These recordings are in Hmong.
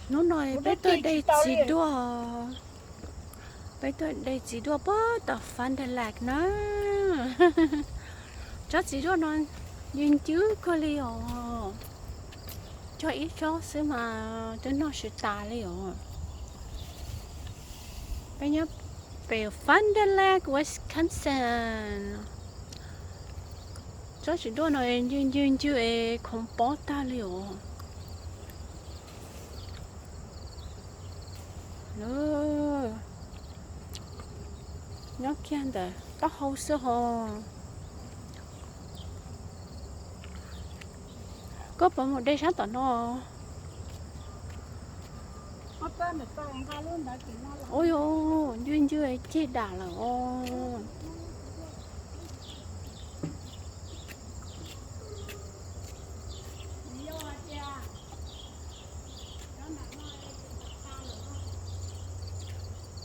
Hnub no peb tuaj de txiv duaj, peb tuaj de txiv duaj puag tom Fond du Lac na. Tsob txiv duaj no ncw ncwb kawg li os. Cog ib tsob xwb mas twb noj tsis tas li os. Peb nyob pem Fond du Lac, Wisconsin. Tsob txiv duaj no ncw ncw ncw es khoov pob tag li os. Nyob kiag ntawm taub hau xwb hos. Koj puas mus de sab tom no? Ua yog ncw ncw ceg dam lawm os.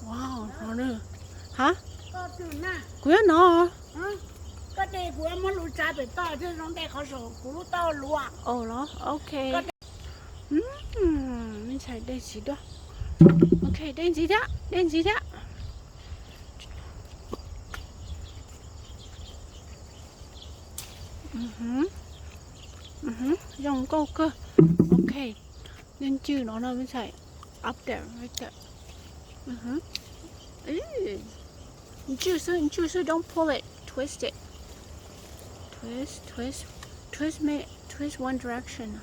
Wow, no na. Hab? Kuv yuav no. Ua los, ok. Me ntxhais de txiv duaj. Ok, de ntxiv thiab, de ntxiv thiab. Zoo nkauj kawg. Ok, ncw ncw no no me ntxhais. Up there, right there. Ncw xwb, ncw xwb, don't pull it, twist it. Twist, twist, twist me, twist one direction,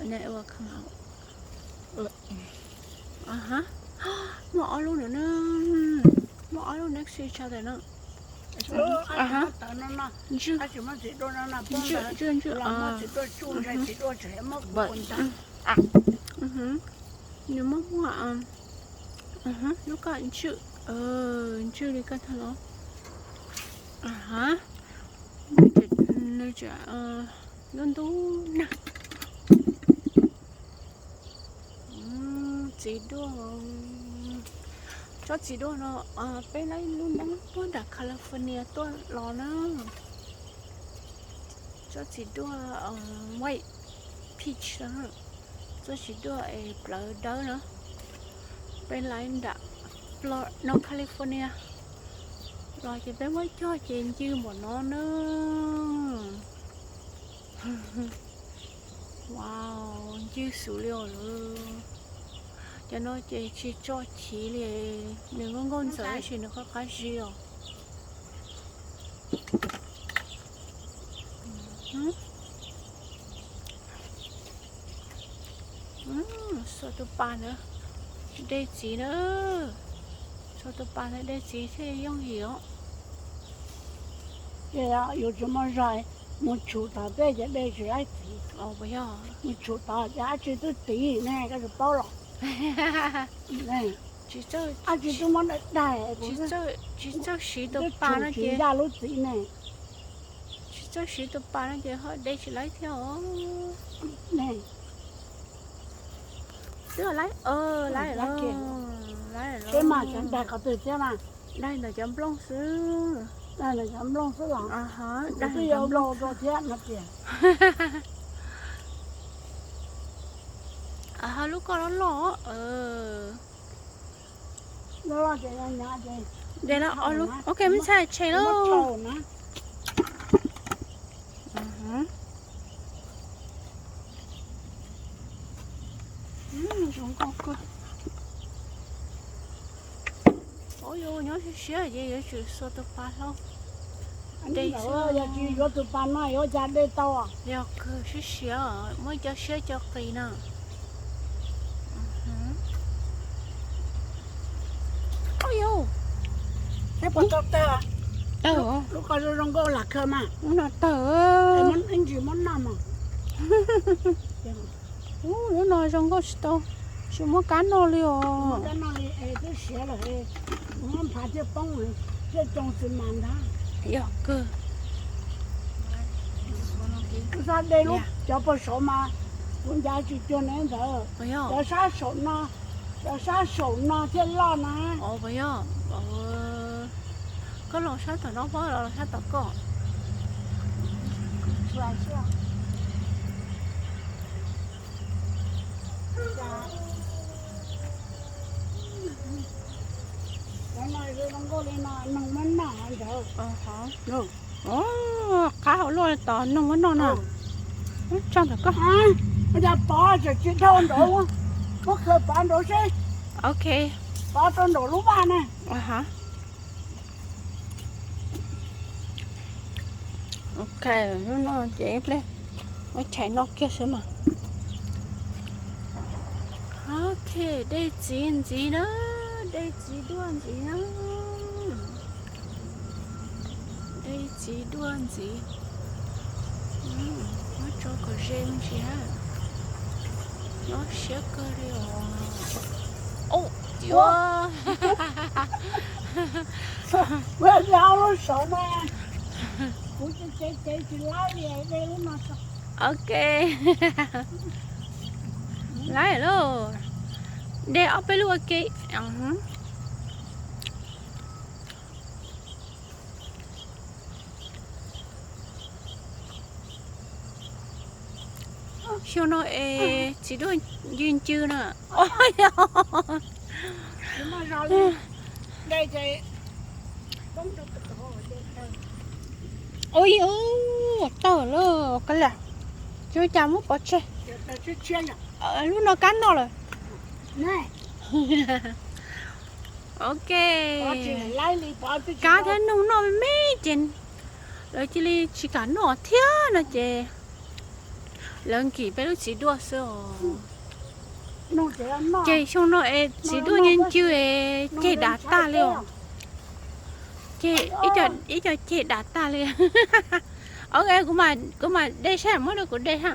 and then it will come out. Aha, muaj ob lub no na, muaj ob lub next to each other na. Aha, ncw, ncw, ncw, ncw. Nws muaj muaj, lub koj ncw, ncw li koj tag los. Aha, nws tseem ntub ntub na. Txiv duaj, tsob txiv duaj no, peb laib lub neeb puag nram California tuaj los na. Tsob txiv duaj white peach, tsob txiv duaj es plawv dawb na. Peb laib nram North California los ces peb muab cog ces ncw npaum no na. Wow, ncw xwb li os lawm. Cov no ces tsis tso chiv li, nws nkauj nkauj ntxawm tab sis nws qab qab zib os. Xuas tus pas ntawd de txiv na. Xuas tus pas ntawd de txiv thiaj yooj yim os. Ces yus tsis muaj zog mus tshum tom tej ces de tsis laib txiv. Mus tshum tod ces dab tsi twb tiv ne, koj tsis paub los? Dab tsi twb muab daig daig, tsis txawj siv tus pas no ces, ncaj lub txiv ne. Tsis txawj siv tus pas no ces ho de tsis laib thiab os. Twb laib, laib, laib, laib mas cov daig qhov twg thiab mas? Daig ntawm cov nplooj xwb. Daig ntawm cov nplooj xwb los? Daig twb yuav nplooj rau thiab no tias. Ho lub koj loj loj. De no ob lub, ok, me ntxhais tshem lauj. Zoo nkauj kawg. Ua yus nyob siab siab ces yuav tsum xuas tus pas hlau. De xwb, yog tsis yuav tus pas no yuav ua cas de tau? Yog kawg siab siab, muab cov siab cov qis no. Ua yus, tawg, lub ko zoo nkauj lam khaws mas. Lub no tawg, ib ntsis muab noj mas. Ub, lub no zoo nkauj tsis tau, tsis muab kab noj li os. Kab noj li twb siav lawm, muab nphav thiaj poob, thiaj tsoo xwb mas ntag. Yog kawg. Kuv xav de lub cov puag saud mas kuv ncav tsis cuag ne ntawd. Cov sab saum no, cov sab saum no thiaj loj na. Koj los sab tom no, los sab tom koj. Qab hauv luaj tos noog muab noj na. Muab tso ntawm koj. Pov tsis dhau nraud, muab khaws pov nraud seb. Ok. Pov rau nraum lub vaj na. Ok, hnub no ces ib pliag muab chais noj kiag xwb mas. Ok, dej txiv ntxiv na, dej txiv duaj ntxiv na, dej txiv duaj ntxiv. Muab tso kom ze me ntsis na. Nyob siab kawg li os. Ub, yuav. Lub saum na, kuv ces ces tsis laib li, de lub no. Ok. Laib lauj. De ob peb lub ua ke. Xyoo no es txiv duaj ncw ncw na. Ua tawg lawm, kab lam, tsis ua cas, muab pov tseg. Lub no kab noj lawm. Ok. Kab thiab noog noj me me ces lawv cia li tsis kam noj thiab no ces lawv nkim peb lub txiv duaj xwb os. Ces xyoo no es txiv duaj ncw ncw es ceg dav tag li os. Ceg, ib co ceg dav tag li. Ok, kuv mam de saib, muab rau kuv de ha.